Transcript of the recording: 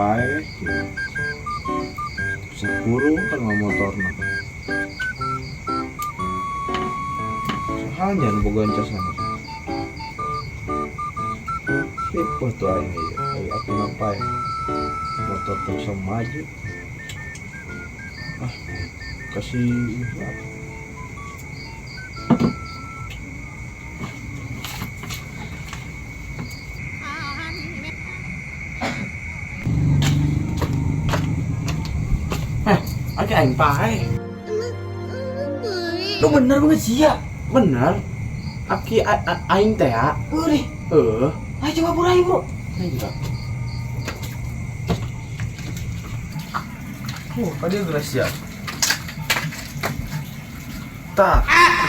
Paeh bisa kurung kan nggak motorna. Sahanya nu boga sana. Ripuh tuh aing ieu. Ai aku paeh. Motor teu bisa maju. Ah, kasih apa? Eh, aki aing paeh. Lu bener banget sih ya. Bener. Aki aing teh ya. Udah. Eh, Ayo coba bro, ayo bro. Ayo. Oh, tadi gelas ya. Tah.